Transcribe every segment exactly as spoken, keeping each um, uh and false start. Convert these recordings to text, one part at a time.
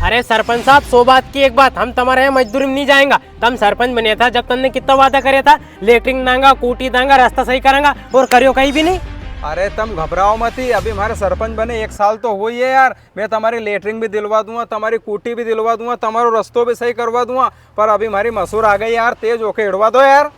अरे सरपंच साहब, सौ बात की एक बात, हम तमारे यहाँ मजदूरी में नी जाएंगा। तम सरपंच बने था जब तमने कितना वादा करे था, लेटरिन दांगा, कूटी दांगा, रास्ता सही करांगा, और करियो कई भी नी। अरे तम घबराओ मती, अभी हमारे सरपंच बने एक साल तो हुई है यार। मैं तमारी लेटरिन भी दिलवा दूंगा, तमारी कूटी भी दिलवा दूंगा, तमारो रस्तो भी सही करवा दूंगा, पर अभी हमारी मसूर आ गई यार, तेज होके हिड़वा दो यार।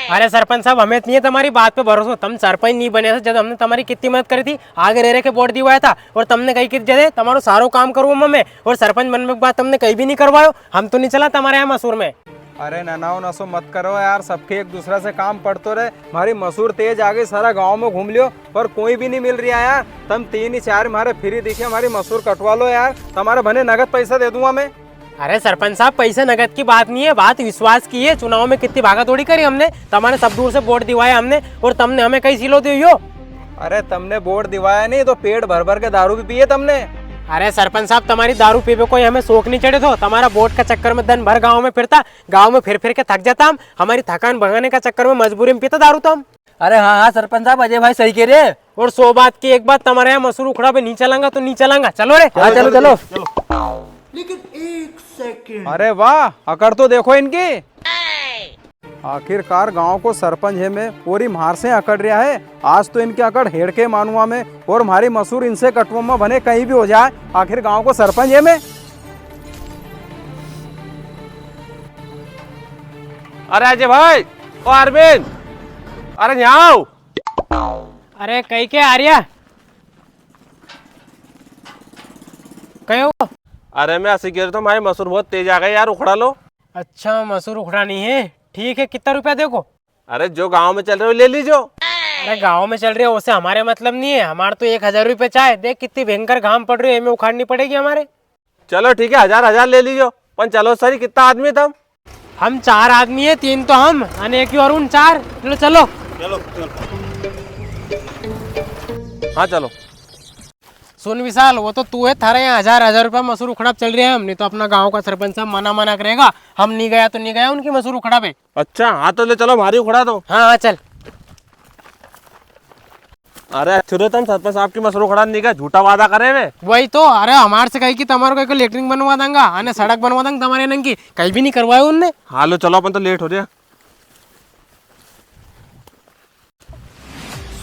अरे सरपंच साहब, हमें इतनी है तमारी बात पे भरोसो, तम सरपंच नी बने था जब हमने तमारी कितनी मदद करी थी, आगे रह रह के वोट दिवाया था, और तमने कही कि जदे तमारो सारो काम करूँ मैं, और सरपंच बनने के बाद तमने कई भी नी करवायो। हम तो नी चला तमारे यहाँ मसूर में। अरे ननाओ नसो मत करो यार, सबके एक दूसरा से काम पड़तो रहे। हमारी मसूर तेज आ गई, सारा गांव में घूम लियो पर कोई भी नी मिल रिया यार। तम तीन ही चार हमारे फ्री दिखे, हमारी मसूर कटवा लो यार, तमारे भने नगद पैसा दे दूंगा मैं। अरे सरपंच साहब, पैसे नगद की बात नी है, बात विश्वास की है। चुनाव में कितनी भागा दौड़ी करी हमने, तमारे सब दूर से वोट दिवाया हमने, और तमने हमें कई सिलो दियो। अरे तमने वोट दिवाया नी तो पेट भर भर के दारू भी पिए तमने। अरे सरपंच साहब, तमारी दारू पीबे कोई हमें शौक नी चढ़े थो, तमारा वोट का चक्कर में दिन भर गांव में फिरता, गांव में फिर फिर के थक जाता हम, हमारी थकान भगाने का चक्कर में मजबूरी में पीता दारू तो हम। अरे हाँ, हाँ, सरपंच साहब, अजय भाई सही कह रहे हैं। और सौ बात की एक बात, तमारे यहाँ मसूर उखड़ा पे नी चलांगा तो नी चलांगा। चलो रे। हाँ, चलो, चलो। लेकिन एक सेकंड। अरे वाह, अकड़ तो देखो इनकी। आखिरकार गांव को सरपंच है मैं, और ही म्हार से अकड़ रिया है। आज तो इनकी अकड़ हेड़ के मानूंगा मैं, और म्हारी मसूर इनसे कटवा में भने कहीं भी हो जाए, आखिर गांव को सरपंच है मैं। अरे अजय भाई, ओ अरविंद, अरे यहाँ आओ। अरे कई के आ रिया? कई हो? अरे मैं ऐसे कह रहा था, हमारी मसूर बहुत तेज आ गई यार, उखड़ा लो। अच्छा, मसूर उखड़ानी है, ठीक है, कितना रुपया देखो? अरे जो गांव में चल रहे हो ले लीजो। अरे गांव में चल रहे हो उससे हमारे मतलब नी है, हमारे तो एक हजार रुपये चाहे। देख कितनी भयंकर घाम पड़ रही है, हमें उखाड़नी पड़ेगी हमारे। चलो ठीक है, हजार हजार ले लीजो, पण चलो सही, कितना आदमी है तम? हम चार आदमी है, तीन तो हम अने एक ही अरुण, चार। चलो चलो। चलो, चलो। हाँ चलो। सुन विशाल, वो तो तू है, थारे यहाँ हजार हजार रुपया मसूर उखड़ा पे चल रहे हैं हम, नी तो अपना गांव का सरपंच साहब मना मना करेगा, हम नी गया तो नी गया उनकी मसूर उखड़ा पे। अच्छा, हाँ तो ले चलो, हमारी उखड़ा दो। हाँ, हाँ, चल। अरे अच्छो रे, तम सरपंच साहब की मसूर उखड़ा नी गया, झूठा वादा करे वे। वही तो, अरे हमारे से कही कि तमारे को एक लेटरिन बनवा देंगा, अने सड़क बनवा देंगा तमारे नंग की, कहीं भी नी करवायो उनने। हाँ लो चलो, अपन तो लेट हो रहे हैं।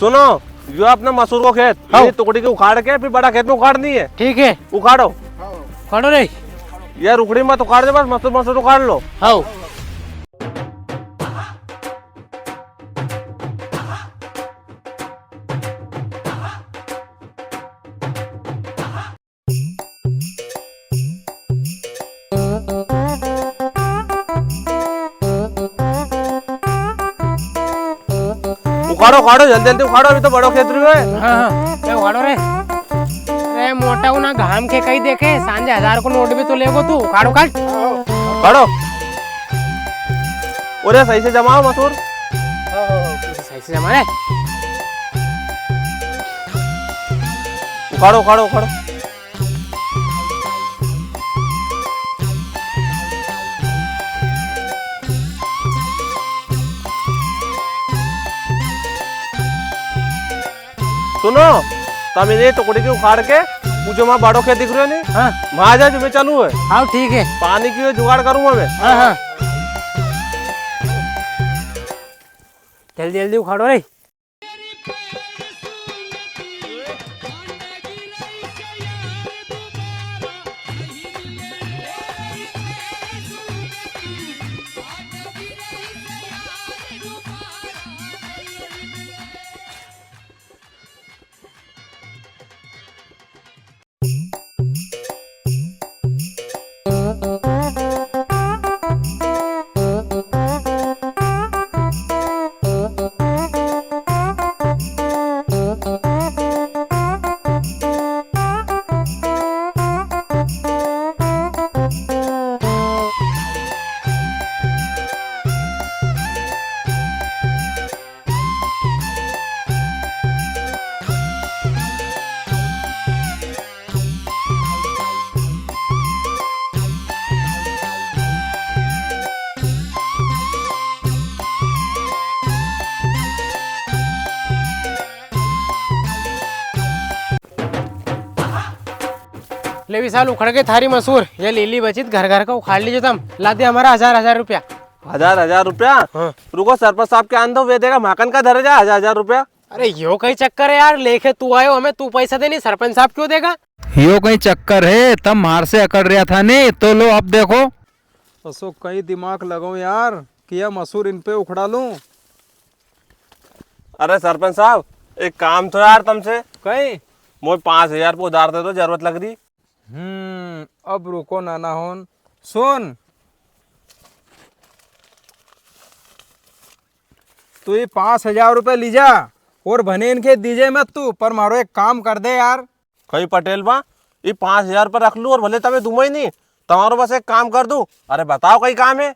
सुनो, यो अपने मसूर को खेत, हाँ। ये टुकड़ी के उखाड़ के फिर बड़ा खेत में उखाड़नी है। ठीक है। उखाड़ो। उखाड़ो रे। ये रुखड़ी मत उखाड़ दे, बस मसूर, मसूर उखाड़ लो। हाँ। उखाड़ो, उखाड़ो, जल्दी, जल्दी उखाड़ो, अभी तो बड़ो खेत रह्यो है। हाँ, हाँ, ले उखाड़ो रे। अरे मोटा, उना घाम के कई देखे, सांझे हजार को नोट भी तो लेगो तू, उखाड़ो काट। उखाड़ो। अरे सही से जमाओ मसूर। सही से जमा रे। उखाड़ो, उखाड़ो, उखाड़ो। सुनो, तम इन्हें टुकड़ी के उखाड़ के, वो जो वहाँ बड़ो खेत दिख रहे हो नी? हाँ। वहाँ आ जाओ, जो मैं चालू है। हाँ, ठीक है। पानी की जुगाड़ करूँगा मैं। हाँ, हाँ। जल्दी, जल्दी उखाड़ो रे। ले विशाल, उखड़ गई थारी मसूर, ये लीली बची तो घर घर का उखाड़ लीजो तम, ला दे हमारा हजार हजार रुपया। हजार हजार रुपया? हाँ। रुको, सरपंच साहब के आन दो, वे देगा, म्हाकन का धरे जा हजार हजार रुपया। अरे यो कई चक्कर है यार, लेके तू आयो हमें, तू पैसा दे नी, सरपंच साहब क्यों देगा? यो कई चक्कर है, तम म्हार से अकड़ रिया था नी, तो लो अब देखो। असो कई दिमाग लगाऊं यार कि या मसूर इन पे उखड़ा लूं। अरे सरपंच साहब, एक काम थो यार तमसे। कई? मोए पाँच हजार रुपये उधार दे दो, जरूरत लग री। हम्म, अब रुको नाना होन, सुन, तू ये पाँच हजार रुपये ली जा और भने इनके दीजे मत तू, पर मारो एक काम कर दे यार। कई पटेल बा, ये पाँच हजार रुपये रख लूं और भले तमे दूंगा ही नी, तमारो बस एक काम कर दूं। अरे बताओ, कई काम है?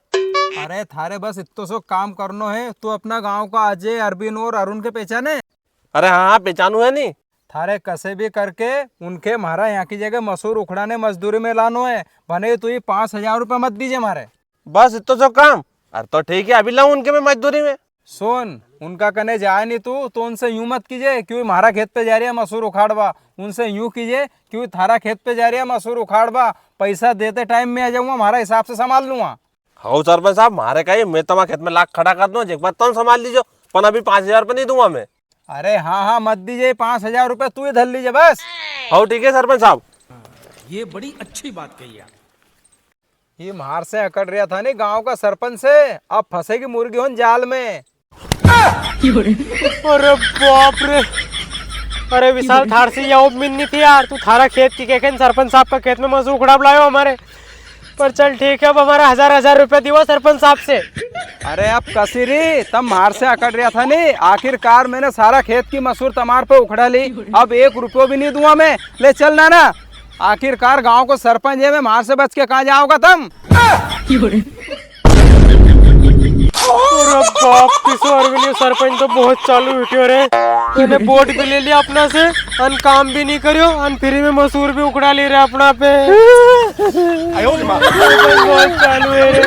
अरे थारे बस इत्तो सो काम करनो है। तू अपना गांव का अजय, अरविंद और अरुण के पहचाने? अरे हाँ, हाँ, पहचानू है नी। थारे कसे भी करके उनके म्हारा यहाँ की जगह मसूर उखड़ाने मजदूरी में लानो है, भने तू ये पाँच हजार रुपये मत दीजे म्हारे। बस इत्तो सो काम? अरे तो ठीक है, अभी लाऊं उनके मैं मजदूरी में। सुन, उनका कने जाए नी तू, तो उनसे यूं मत कीजे, क्यों म्हारा खेत पे जा रिया मसूर उखाड़वा। उनसे यूं कीजे, क्यों थारा खेत पे जा रिया मसूर उखाड़वा, पैसा देते टाइम में आ जाऊंगा, म्हारा हिसाब से संभाल लूंगा। हाउ सरपंच साहब, म्हारे कई, मैं तमारा खेत में लाख खड़ा कर दूं, एक बार तम संभाल लीजो, पण अभी पाँच हजार रुपये नी दूंगा मैं। अरे हाँ, हाँ, मत दीजे, पाँच हजार रुपये तू ही धर लीजे बस। हाउ ठीक है सरपंच साहब। ये बड़ी अच्छी बात कही आप। ये म्हार से अकड़ रिया था नी गांव का सरपंच से, अब फंसेगी मुर्गी होन जाल में। अरे बाप रे। अरे विशाल, थार से या उम्मीद नी थी यार, तू थारा खेत की कह के सरपंच साहब का खेत में मसूर उखड़ा बुलायो हमारे। पर चल ठीक है, अब हमारा हजार हजार रुपया दीवा सरपंच साहब से। अरे अब कसी री, तम म्हार से अकड़ रिया था नी, आखिरकार मैंने सारा खेत की मसूर तमार पे उखड़ा ली, अब एक रुपयो भी नी दूंगा मैं। ले चल नाना, आखिरकार गांव को सरपंच है मैं, म्हार से बच के कहाँ जाओगा तम? अरे बाप, किशोर अरविंद, ये सरपंच तो बहुत चालू उठ्यो रे। मैंने वोट भी ले लिया अपना से, अन काम भी नी करियो, अन फ्री में मसूर भी उखड़ा ले रहे अपना पे। बहुत चालू है रे।